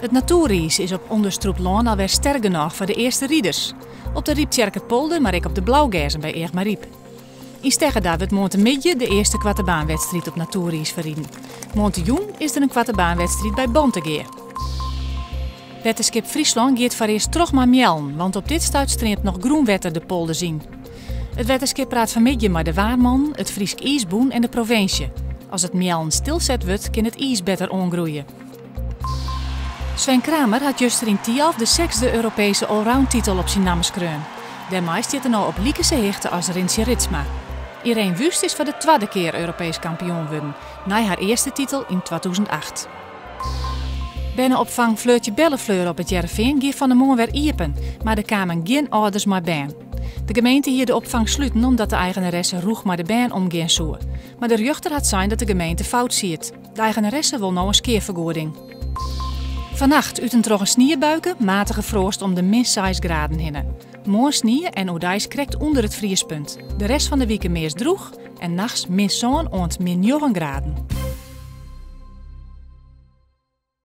It natoeriis is op ûnderstrûpt lân alwer sterk genôch foar de earste riders. Op de Ryptsjerkerpolder, mar ek op de Blaugerzen by Eagmaryp. Yn Steggerda wurdt moarntemiddei de earste koartebaanwedstriid op natoeriis ferriden. Moarntejûn is der in koartebaanwedstriid by Bantegea. Wetterskip Fryslân giet foarearst troch mei meallen, want op dit stuit streamt noch grûnwetter de polders yn. It wetterskip praat fanmiddei mei de waarmannen, it Frysk Iisbûn en de provinsje. As it meallen stilset wurdt, kin it iis better oangroeie. Sven Kramer hat juster yn Thialf de sechsde Europeeske allroundtitel op syn namme skreaun. Dêrmei stiet er no op likense hichte as Rintje Ritsma. Ireen Wüst is foar de twadde kear Europeesk kampioen wurden, nei har earste titel yn 2008. Berneopfang Fleurtje Bellefleur op It Hearrenfean gie fan 'e moarn wer iepen, mar der kamen gjin âlders mei bern. De gemeente hie de opfang sluten omdat de eigeneresse rûch mei de bern omgean soe. Mar de rjochter hat sein dat de gemeente fout siet. De eigeneresse wol no in skeafergoeding. Fannacht út en troch in sniebuike, matige froast om de min seis graden hinne. Moarn snie en oerdeis krekt ûnder it friespunt. De rest fan de wike meast drûch en nachts min sân oant min njoggen graden.